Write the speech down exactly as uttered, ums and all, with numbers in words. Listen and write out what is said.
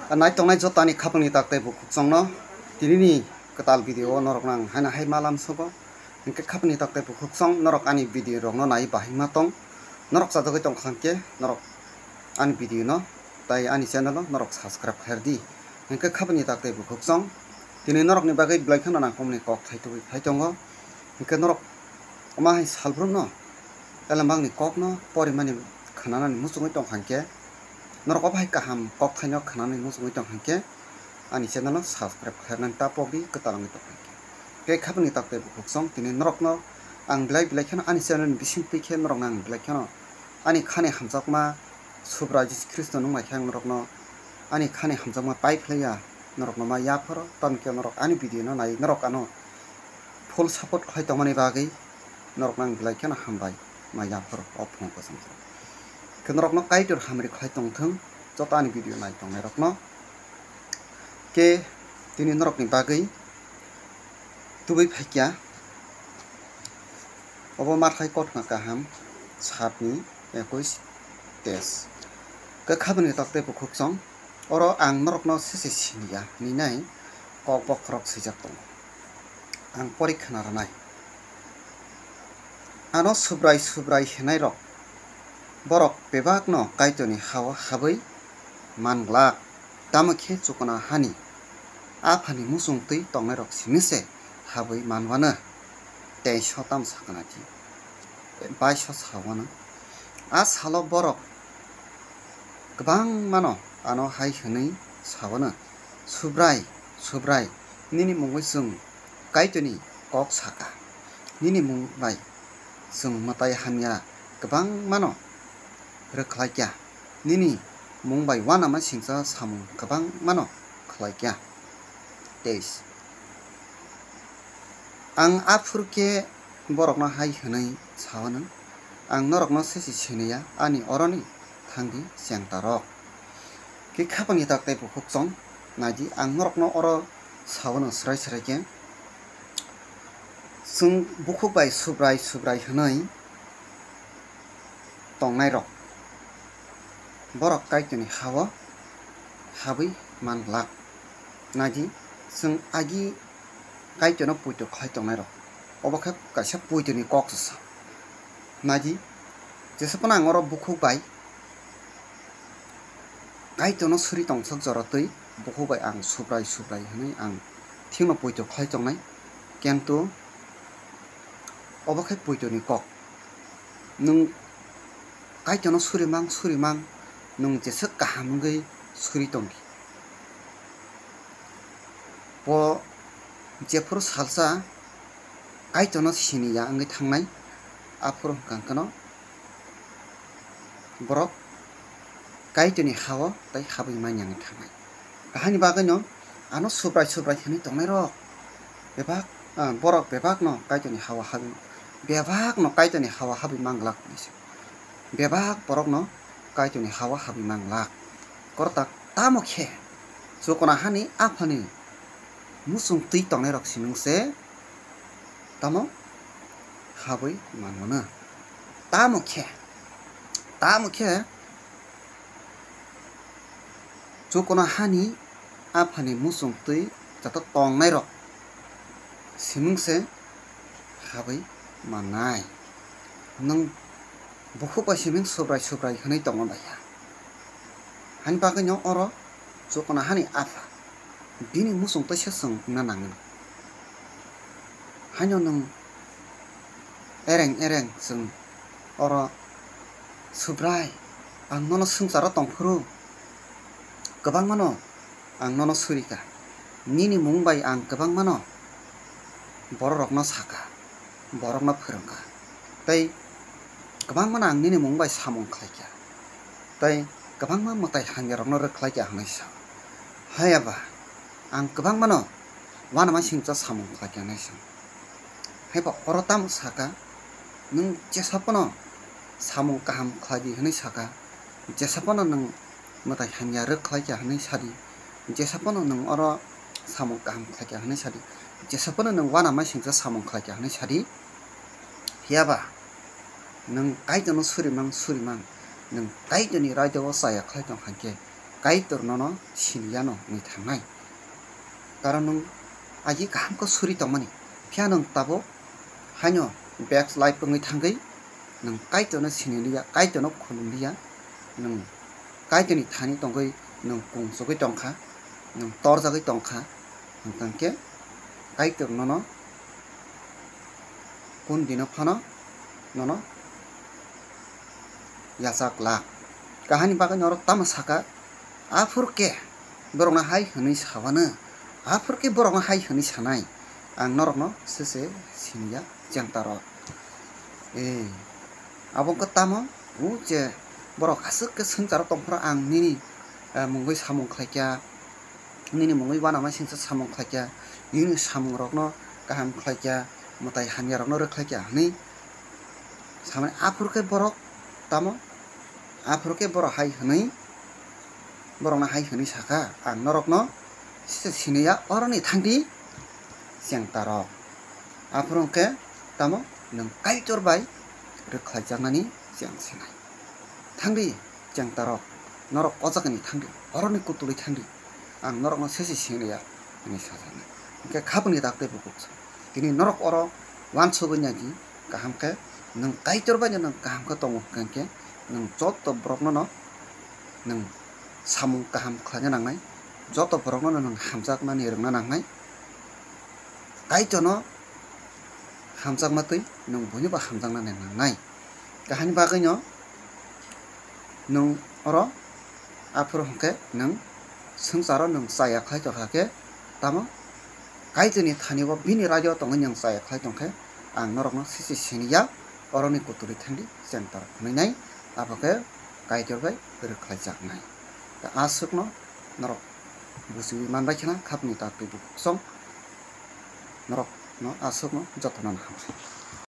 Nai tongnai joto ani khapangni tak tei bukhuk chongno tinini kwtal video o norokno ang haino hai malam sogo. Hinkhe khapangni tak tei bukhuk chong norok ani video rokno nai bahai ma tong. Norok chajagwi tong kha hinkhe norok ani video no tai ani channel o norok subscribe khair di. Hinkhe khapangni tak tei bukhuk chong tini norokni bagwi belai kheno nangkukmani kok thai tubui phai tongo. Hinkhe norok omo hai salbrumno elembakni kokno porimani khnanani muchungwi tong kha hinkhe, norok obo hai kaham kokthaino khnanani muchungwi tong kha hinkhe, ani channel no subscribe khlainani ta pokdi kwtal wngwi tong kha hinkhe. Tei khapangni tak tei bukhuk chong tini norokno ang belai belai kheno ani channel ni bising twi khe norokno ang belai kheno ani khani hamjakma Subrai Jisu Khristo nung bai khe ang norokno ani khani hamjakma pai phlaiya, norokno ma yapharo, tamokhe norok ani video no nai norok ano full support khlai tongmani bagwi norokno ang belai kheno hambai ma yapharo o phungo kwcham khe norokno Kaitor hamri khlai tongthwng joto ani video nai tongnai rokno. Khe tini norokni bagwi tubui phaikya obo Mathai kothoma kaham satni ekush tesh. Khe khapangni tak tei bukhuk chong oro ang norokno sese siniya hinwi nai kok bokhorok swijak tongo. Ang pori khna rwnai. Ano Subrai Subrai hwnai rok borok bebakno Kaitorni hao habwi man glak. Tamo khe chukuna hani Aphani muchung twi tongnai rok simi se habwi man wano. Tei so tamo sakana di, bai so sa wano. A salo borok kwbangmano ano hai hwnwi sa wano, Subrai, Subrai, nini mungwi chwng Kaitorni kok saka, nini mung bai chwng mwtai hamya kwbangmano rwkhlaikya, nini mung bai uanama singcha samung kwbangmano khlaikya. Teis. Ang aphuru khe borokno hai hwnwi sa wano, ang norokno sese siniya, ani oroni thangdi chengtarok. Khe khapangni tak tei bukhuk chong naidi, ang norokno oro sa wano swrai swrai khe. Chwng bukhuk bai Subrai Subrai hwnwi tongnairok borok Kaitorni hao habwi man glak. Naidi, chwng agi Kaitorno poito khlai tongnairok, obo khe kaisa poitoni kok se sa. Naidi, jesa phano ang oro bukhuk bai Kaitorno suri tongsok jora twi bukhuk bai ang Subrai Subrai hwnwi ang thikno poito khlai tongnai, kintu obo khe poitoni kok. Nwng Kaitorno suri mang suri mang nwng jeswk kaham wngwi suri tongdi. Bo jephuru salsa Kaitorno siniya wngwi thangnai, aphuru hwnkha hwnkhe no borok Kaitorni hao tei habwi manya wngwi thangnai. Haini bagwino ano Subrai Subrai hwnwi tongnairok bebak, ah, borok bebakno Kaitorni hao habwi, bebakno Kaitorni hao habwi manglak hinwi se. Bebak borokno Kaitorni hao habwi manglak. Kortak tamo khe chukuna hani Aphani muchung twi tongnairok simung se tamo habwi manmano. Tamo khe, tamo khe chukuna hani Aphani muchung twi joto tongnairok simung se habwi mannai. Nwng bukhuk bai siming Subrai Subrai hwnwi tongma baiha. Hani bagwino oro chukuna hani Apha bini muchung twi se chwng wngna nangno. Haino nwng ereng ereng chwng oro, Subrai, ang nono swngcharo tongphuru kwbangmano ang nono surika. Nini mung bai ang kwbangmano bororokno saka, borokno phwrwngkha. Tei kwbangmano ang nini mung bai samung khlaikha. Tei kwbangma mwtai hamyarokno rwkhlaikha hwnwi sa. Hayaba ang kwbangmano uanama singcha samung khlaikha hwnwi sa. Haiba oro tamo saka, nwng jesa phano samung kaham khlai di hwnwi saka, jesa phano nwng mwtai hamya rwk khlai kha hwnwi sadi, jesa phano nwng oro samung kaham khlai kha hwnwi sadi, jesa phano nwng uanama singcha samung khlai kha hwnwi sadi, phiyaba nwng Kaitorno surimang surimang, nwng Kaitorni raida o chaya khlai tong kha khe, Kaitor nono siniya no wngwi thangnai. Karon nwng agi kaham khe suri tongmani, phiya nwng tabuk haino backslide wngwi thangwi nwng Kaitorno siniliya, Kaitorno khulumliya, nwng Kaitorni thani tongwi nwng kungsugwi tongkha, nwng torjagwi tongkha, hwnkhe Kaitor nono kun dino phano nono yachak lak. Kahani bagwi norok tamo saka, aphuru khe borokno hai hwnwi sawano, aphuru khe borokno hai hwnwi sanai, ang norokno sese siniya chengtarok. E, abo wngkha tamo, o je borok aswk khe swngcharo tongphuru ang nini, eh, mungwi samung khlaikha, nini mungwi uanama singsa samung khlaikha, nini samungrokno kaham khlaikha, mwtai hamyarokno rwkhlaikha hwnwi samani. Aphuru khe borok tamo, aphuru khe borok hai hwnwi, borokno hai hwnwi sakha, "Ang norokno siniya, oroni thangdi chengtarok." Aphuru hwnkhe tamo nwng Kaitor bai rwkhlaijaknani cheng sinai. Thangdi chengtarok, norok o jagani thangdi, oroni kutulwi thangdi, ang norokno sese siniya, hwnwi sajaknai. Hwnkhe khabangni dak tei bukhuk sa, tini norok oro uansugwi nai di, kaham khe nwng Kaitor bai nwng kaham khe tongo hwnkhe nwng joto borokno no nwng samung kaham khlaina nangnai, joto borokno no nwng hamjakmani rwngna nangnai. Kaitorno hamjakma twi nwng buinobo hamjaknani nangnai. Kahani bagwino nwng oro aphuru hwnkhe nwng swngcharo nwng chaya khlai tongkha khe tamo Kaitorni thani o bini radio tongwi nwng chaya khlai tongkhe ang norokno sisi siniya, oroni kutulwi thangdi chengtarok hwnwi nai, abo khe Kaitor bai rwkhlaijaknai. Aswkno norok buchiwi manbai khna khapni dak twi bukhuk song norokno aswkno jotono hambai.